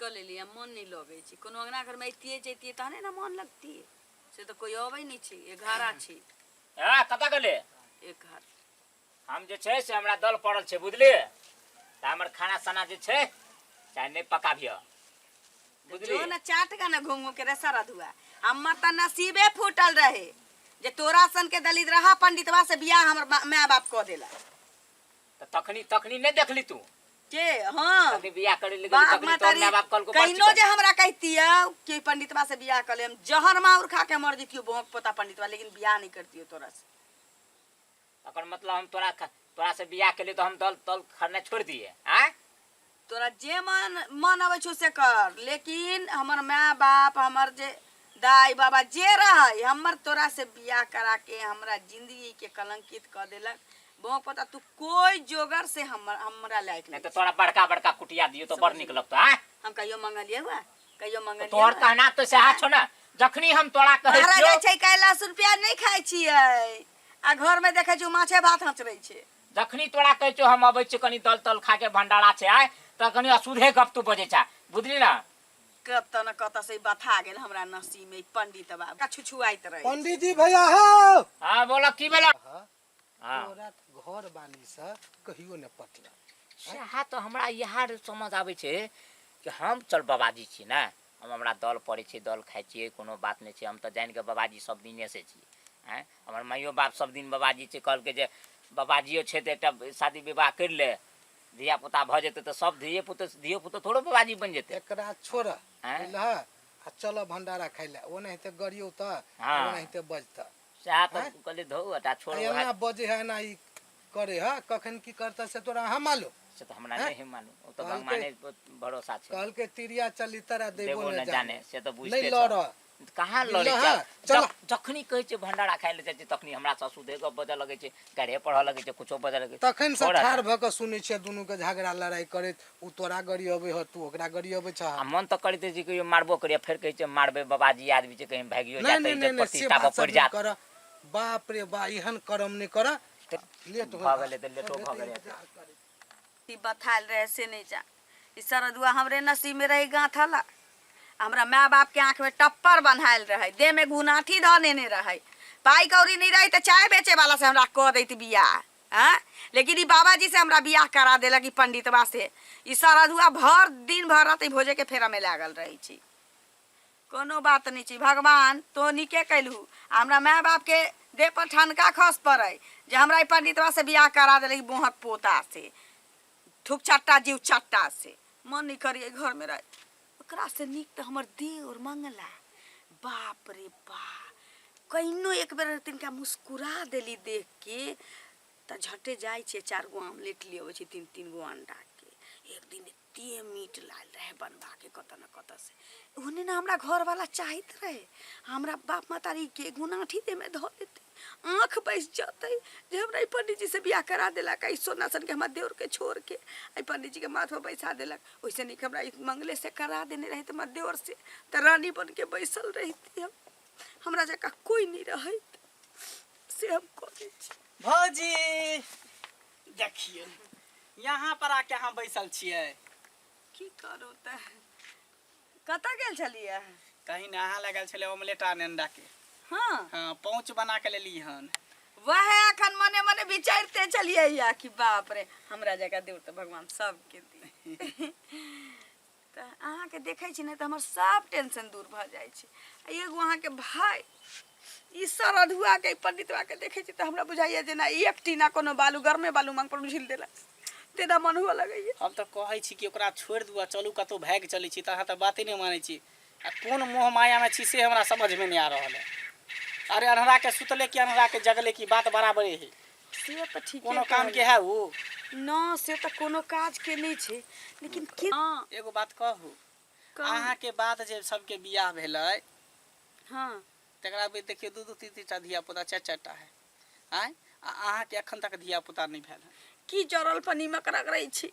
कऽ लेलियै आ मन नहि लगै छै कोनो अङ्गना घरमे अइतियै जैतियै तहने ने मन लगतियै से तऽ कोइ अबै नहि छै एघारा छै ए कतऽ गेलै एक घर हम जे छै से हमरा दल पड़ल छै बुझलियै तऽ हमर खाना साना जे छै चाहे नहि पकाबियह बुझलियै जो न चाट गा न घूम घूम के रे सारा धुआ हमर तऽ नसीबे फूटल रहे जे तोरा सन के दलिद्रहा पंडितवा से बियाह हमर माय बाप कऽ देला तऽ तखनी तखनी नहि देखली तू के हाँ तखनी बियाह करे लगे बाप तखनी तोर मातारी माय बाप कहलको बड़ कहिनो चिकन जे हमरा कहतियो कि पंडितवा से बियाह कर लेम जहर माउर खा के मर जतियो भोंक पोता पंडितवा लेकिन बियाह नहीं करतियो तोरा से तकर मतलब हम तोरा तोरा से बियाह केलियै तऽ हम दल तल खरनाइ छोड़ि दियै आँय तोरा जे मन मन अबै छौ से कर लेकिन हमर माय बाप हमर जे दाई बाबा जे रहै हमर तोरा से बियाह करा के हमरा जिंदगी के कलंकित कऽ देलक बहु पता तू कोई जोगर से हमर हमरा लायक नहीं नहीं तो तोरा बड़का बड़का कुटिया दियो तो बड़ निक लगतो आँय हम कहियो मंगलिए हुआ कहियो मंगलिए तोहर हुआ? कहना तो सएह छौ ने जखनी हम तोरा कहै बाहर छियौ जाइ छै काल्हि लहसुन प्याज नहि खाइ छियै आ घर में देखै छियै माछे भात हँचरै छै जखनी तोरा कहै छियौ हम अबै छियौ कनी दल तल खा के भंडारा छै आय तखनी अशुद्धे गप तू बजै छा बुझली ना कतऽ न कतऽ से बथा गेल हमरा नसीब में ई पंडित बाबा छुछुआइत रहे पंडित जी भैया हो हाँ बोला की भेला हाँ, हाँ तोरा घर बानी से कहियो ने पटल सएह तऽ हमरा इएह समझ आबै छै कि हम चल बाबाजी छी ने हम हमरा दल पड़ै छै दल खाइ छियै कोनो बात नहि छै हम तऽ जानि कऽ बाबाजी सब दिनेसँ छी आँय हमर माइयो बाप सब दिन बाबाजी छै कहलकै जे बाबाजियो छै तऽ एकटा शादी विवाह करि ले धिया पुता भऽ जेतै तऽ सब धिये पुते धियो पुतो थोड़ो बाबाजी बनि जेतै एकरा छोड़ आँय? बुझलह आ चल भंडारा खाइ ले ओनाहिते गरियौ तऽ हाँ। ओनाहिते बजतऽ सएह तऽ आँय? कहलियै धौ हटा छोड़ आ उएह एना बजै है एना ई करे है कखन की करता से तोरा अहाँ मालूम से तऽ हमरा आँय? नहि मालूम ओ तऽ कहलकै भगवाने पर भरोसा छै कहलकै तिरिया चली तरा देबो देबो न न जाने जाने से तऽ नहि बुझते लड़ छौ कहाँ लड़ै बुझलह छै चल जखनी कहै छै भंडारा खाइ लए जाइ छै तखनी हमरा से अशुद्धे गप बजऽ लगै छै गाड़िए पढ़ऽ लगै छै कुछो बजऽ लगै छै तखन से छोड़ ठाढ़ भऽ कऽ सुनै छियै दुनू के झगड़ा लड़ाई करैत ओ तोरा गड़ी अबै ह तू ओकरा गड़ी अबै छह आ मन तऽ करैत छै कहियो मारबो करियै फेर कहै छै मारबै बाबाजी आदमी छै कहीं भागियो नहि जायत नहि तऽ नहि इज्जत नहि से प्रतिष्ठा पर बात सब पड़ि नहि जायत कर बाप रे बा एहन करम नहि कर लेट भऽ गेलै तऽ लेटो भऽ गेलै ई बथायल रहे से नहि जा ई सरदुआ हमरे नसीब में रही गाँथला हमरा माय बाप के आँख में टप्पर बन्हायल रहे देह में घुनाठी धऽ लेने रहे पाई कौड़ी नहीं रही तऽ चाय बेचे वाला से हमरा कऽ दैत बियाह आँय लेकिन ई बाबाजी से हमरा बियाह करा देलक ई पंडितवा से ई सरदुआ भर दिन भर राति भोजे के फेरा में लागल रहै छी कोनो बात नहि छै भगवान तो नीके कैलहु आ हमरा माय बापके देह पर ठनका खस पड़ै जे हमरा ई पंडितवा से बियाह करा देलक बोहक पोता से थुक चट्टा जीव चट्टा से मन नहि करिए घरमे रह ओकरा से नीक तऽ हमर देवर मंगला बाप रे बा कहिनो एक बेर तिनका मुस्कुरा देली देख के तऽ झटे जाइ छियै चारि गो आमलेट ले अबै छै तीन तीन गो अंडाके एक दिन एते मीट लायल रहे बनबा के कतऽ न कतऽ से ओहने ने हमरा घरवाला चाहैत रहे हमरा बाप महतारी के गुनाठी देह में धऽ देतै आँख बैस जतै जे हमरा ई पंडीजी से बियाह करा देलक ई सोना सन के हमरा देवर के छोड़ के एहि पंडीजी के माथ पर बैसा देलक ओहिसे नीक हमरा ई मंगले से करा देने रहैत हमरा देवर से तऽ रानी बन के बैसल रहिती हम हमरा जकाँ कोइ नहि रहैत से हम करै छी भौजी देखियौ यहाँ पर आके अहाँ बैसल छियै की करू तऽ कतऽ गेल छलियै कहीं ने अहाँ लगल छलै ऑमलेट आने अंडा के हँ हाँ पहुँच बना के लेली हन वएह एखन मने मने विचारिते छलियै या कि बाप रे हमरा जकाँ देव तऽ भगवान सबके दी तऽ अहाँके देखै छी ने तऽ हमर सब टेंशन दूर भऽ जाइ छै आ एगो अहाँके भाय ई सरधुआके ई पंडितवाके देखै छी तऽ हमरा बुझाइए जेना एक टीना कोनो बालू गरमे बालू मांग पर उझिल देलक तेना मन हुअ लगैए हम तऽ कहै छी कि ओकरा छोड़ि दू आ चलू कतहु भागि चलै छी तऽ अहाँ तऽ बाते नहि मानै छी आ कोन मोह मायामे छी से हमरा समझमे नहि आ रहल है अरे अन्हराके सुतले कि अन्हराके जगले की बात बराबरे है से तऽ ठीके कोनो काम के कहलियै। है उ न से तऽ कोनो काज के नहि छै लेकिन की हँ एगो बात कहू कहू। अहाँके बाद जे सबके बियाह भेलै हँ तकरा बाद देखियौ दू दू तीन तीन टा धिया पुता चारि चारि टा है आँय आ अहाँके एखन तक धिया पुता नहि भेल है की जरल पर नीमक रगड़ै छी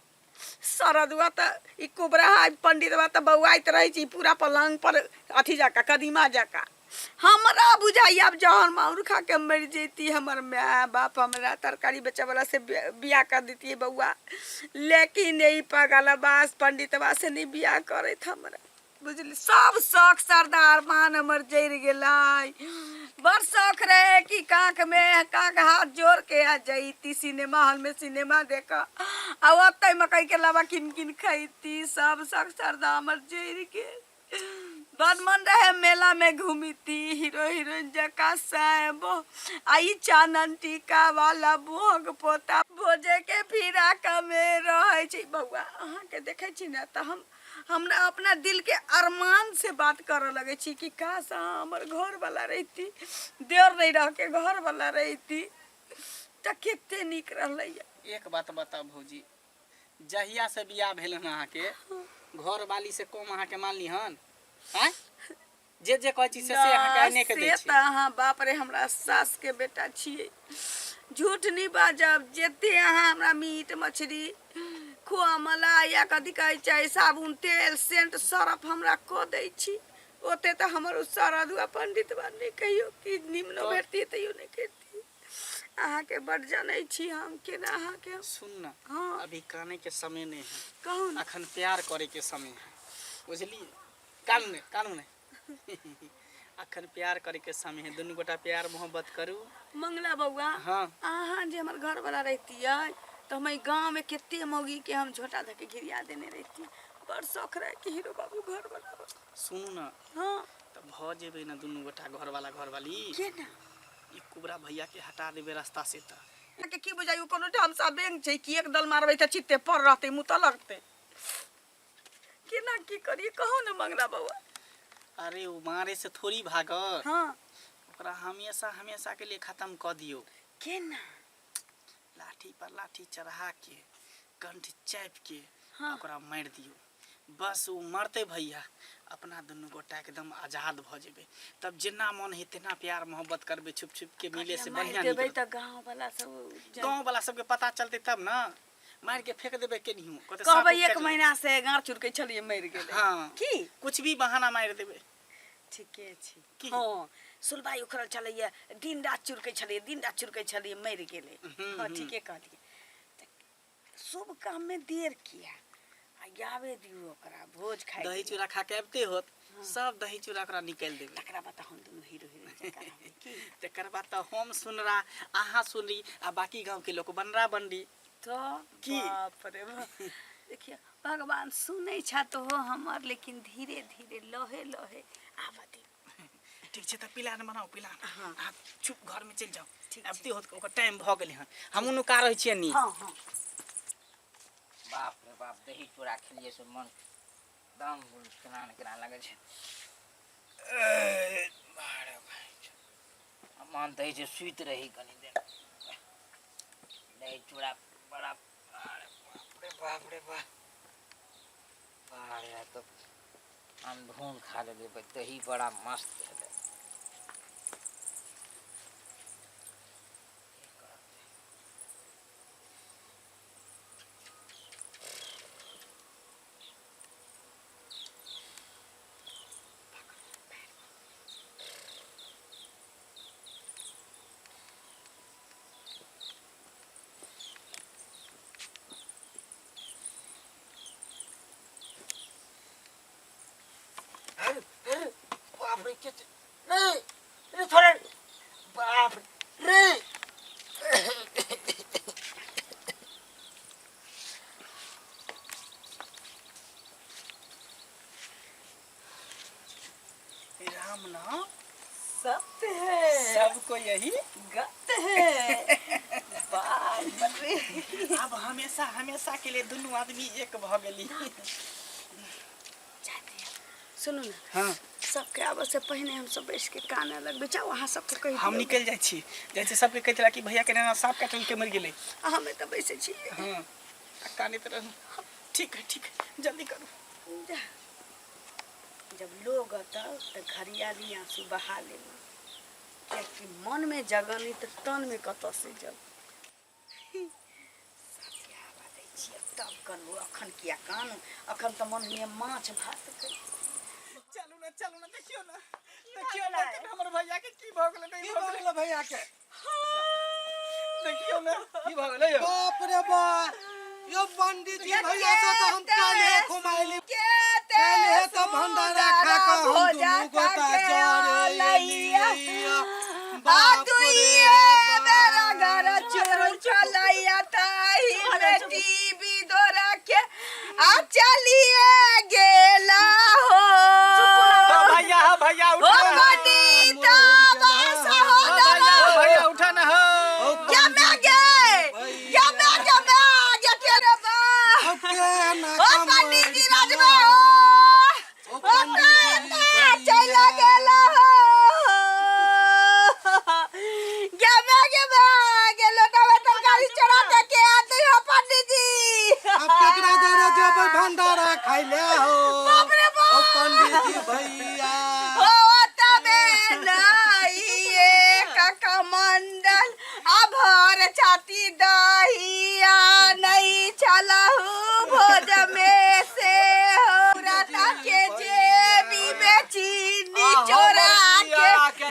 सरदुआ तऽ ई कुबरा पंडितवा तऽ बौआइत रहै छी पूरा पलंग पर अथी जकाँ कदीमा जकाँ हमरा बुझाइ बुझाइए आब जहर माउर खा के मरि जैती। हमर माय बाप हमरा तरकारी बेचै वाला से बियाह कर देतियै बौआ, लेकिन ई पगलबास पंडितबा से नहीं बियाह करैत हमरा, बुझली। सब शौक सरदार मान हमर जरि गेलै। बड़ शौक रहे कि काँख में काँख हाथ जोड़ के आ जैती सिनेमा हॉल में सिनेमा देख, आ ओतै मकई के लावा किन किन खैती। सब शौक सरदा हमर जरि गेल। बड़ मन रहे मेला में घूमिती हीरो हीरोइन जकाँ साहेब, आ ई चानन टीका वाला भोग पोता भोजे के फिराक में रहै छै। बौआ अहाँके देखै छी ने तऽ हम हमरा अपना दिल के अरमान से बात करऽ लगै छी कि काश अहाँ हमर घरवाला रहिती, देवर नहीं रह के घरवाला रहिती तऽ कते नीक रहलैया। एक बात बताउ भौजी, जहिया से बियाह भेल हन अहाँके, घर वाली से कम अहाँके मानली हन? आँय, जे जे कहै छी से से अहाँके आने के दै से छी। तऽ अहाँ बाप रे हमरा सास के बेटा छियै, झूठ नहीं बाजब। जते अहाँ हमरा मीट मछली खोआ मलाई या कथी कहै छै साबुन तेल सेंट सरफ हमरा कऽ दै छी, ओते तऽ हमर ओ सरदुआ पंडित बा नहि कहियो कि निम्नो तऽ- भेटतियै तैयो नहि करितियै। अहाँके बड जनै छी हम केना अहाँके। सुन ना। हाँ। अभी काने के समय नहीं है। कहू ने। अखन प्यार करे के समय है, बुझलिए? कानू ने, कानू ने, अखन प्यार करे के समय है। दुनू गोटा प्यार मोहब्बत करू। मंगला बौआ। हाँ। अहाँ जे हमर घरवाला रहितियै तऽ हम एहि गाँवमे कते मौगीके हम झोटा धऽ के घिरिया देने रहितियै। बड़ शौक रहै कि हीरो बाबू घरवाला बा। सुनू ना। हाँ। तऽ भऽ जेबै ने दुनू गोटा घरवाला घरवाली? केना? ई कुबरा भैया के हटा देबै रास्ता से तऽ। अहाँके की बुझाइयो कोनो ठाम सा बैंक छै कि एक दल मारबै तऽ चित्ते पर रहतै मुँह तऽ लगतै? केना की करियै कहू ने मंगला बौआ। अरे ओ मारे से थोड़ी भागत। हाँ। ओकरा हमेशा हमेशा के लिए खत्म कऽ दियौ। केना? लाठी पर लाठी चढ़ा के कंठ चापि के हाँ। ओकरा मारि दियौ। बस ओ मरतै भैया, अपना दुनू गोटा एकदम आजाद भऽ जेबै। तब जेना मन है तेना प्यार मोहब्बत करबै, छुप छुप के मिले से मारि बढ़िया देबै निकलत। तऽ गाँव वाला सब गाँव वाला सबके पता चलतै तब ने, मारि के फेंक देबै केनहियो, कहतै साँप कहबै उप एक काटि लेलकै। महीना से गाँड़ चुरकै छलियै मरि गेलै। हाँ। की कुछ भी बहाना मारि देबै। ठीके छै। की? हाँ, सुलभाई उखड़ल छलैया, दिन रात चुरकै छलियै, दिन रात चुरकै छलियै, मरि गेलै। हाँ, ठीके कहलियै। तऽ शुभ काम में देर किया, आ आबे दियौ ओकरा भोज खाइ। दही चूड़ा खा के आबिते होत, सब दही चूड़ा ओकरा निकालि देबै। तकरा बाद तऽ हम दुनू हीरो हीरोइन जकाँ रहबै की? तकर बाद तऽ हम सुनरा अहाँ सुनरी आ बाकी गाँव के लोक बनरा बनरी। तऽ की? बाप रे बाप, देखियौ भगवान सुनै छथि हो हमर, लेकिन धीरे धीरे लहे लहे आबऽ दियौ। ठीक छै, तऽ प्लान बनाउ, प्लान। हाँ। अहाँ चुप घर में चलि जाउ। ठीक छै। आबिते होत, ओकर टाइम भऽ गेलै हन, हमहूँ नुका रहै छियै नी। हाँ हाँ। बाप रे बाप, दही चूड़ा खेलियै से मन दम केना ने केना लगै छै। ए, बारे भाइ, मन तऽ होइ छै सुति रही कनी देर। दही चूड़ा बड़ा, अरे बाप रे बाप रे बाप, बारे तऽ अनधुन खा लेलियै, दही बड़ा मस्त भेलै। अरे अरे बाप रे, के रे रे छोड़े, बाप रे। राम नाम सत्य है, सबको यही गत है। बाप रे, अब हमेशा हमेशा के लिए दुनू आदमी एक भऽ गेली। सुनू ने। हाँ। सबके आबऽ से पहिने हम सब बैस के काने लगबै। जाउ अहाँ सबके कहि हम दियौ। निकलि जाइ छी, जाइ छी सबके कहि देला कि भैया के एना साँप काटि के मरि गेलै। आ हम एतऽ बैसै छी। हाँ, आ कानैत रहू। ठीक है, ठीक है, जल्दी करू। जा। जब लोग अतौ तऽ घरियाली आंसू बहा लेबै, कियाकि मन में जगह नहीं तऽ तन में कतऽ से जग। सबके आबऽ दै छियै तब करू, अखन किया कानू? अखन तऽ मन होइए माछ भात करी। चलू ने, चलू ने, देखियौ ने देखियौ ने हमर भैया के की भऽ गेलै, की नहि भऽ भऽ गेलै। गेलै भैया के? देखियौ ने की भऽ गेलै यौ। बाप रे बा, यो पंडित जी भैया से तो हम काल्हे घुमाइली, काल्हे तो भंडारा खा कऽ हम दुनू गोटा जरे एलियै। बाप रे मेरा बा। घर चोर चलैया ताही में टीवी दोरा के आ चलिए गेला हो। हाँ भैया, हाँ भैया, ओ उठा ना। पंडित बस हो। हाँ भैया, हाँ भैया, उठा ना हो। ओ क्या मैं गे, क्या मैं, क्या मैं गे तेरे बा। ओ केना ओ कमरि पंडित जी गेला। राजमा हो। ओ ओ पंडित जी काका भैया। चल गेला हो। गे मैं गे, मैं गे लोटा में तरकारी चढ़ा के के आते हो पंडित जी। अब केकरा दरे जेबै भंडारा खाइले हो? बाप रे बाप। ओ पंडित जी भैया। हो तबे नहीं कमंडल अभर छाती दहिया नहीं चलहु भोज में से हो राता के जेबी में चीनी चोरा के के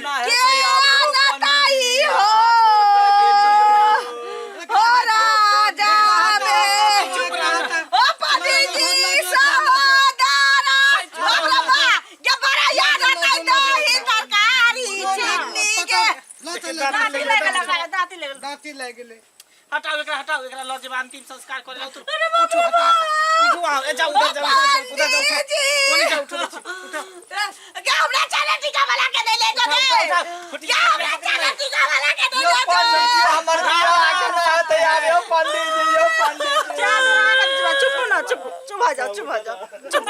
आनताई हो। हो राजा में ओ पंडित जी सहोदरा, बाप रे बा, ये बड़ा याद आता है दही तरकारी चीनी के। ल चल। दाँती दाँती लागि गेलै, दाँती लागि गेलै। दाँती लागि गेलै। हटाओ एकरा, हटाओ एकरा, लऽ जेबै अंतिम संस्कार करे। उठू, अरे बाप उठू, रे हटाओ, बाप। उठू अहाँ, ए जाउ उधर, जाउ उधर, जाउ, उठू। पंडित जी। ओने जाउ, उठू, उठू। क्या हमरा चले टीका वाला के दे ले उठाओ, दे। उठाओ, उठाओ। क्या हमरा चले टीका वाला के दे यौ ले। पंडित जी, हमर बियाह केना हेतै आब? यौ पंडित जी, यौ पंडित जी। चल, चुप ना, चुप, चुप हो जाओ, चुप हो जाओ, चुप।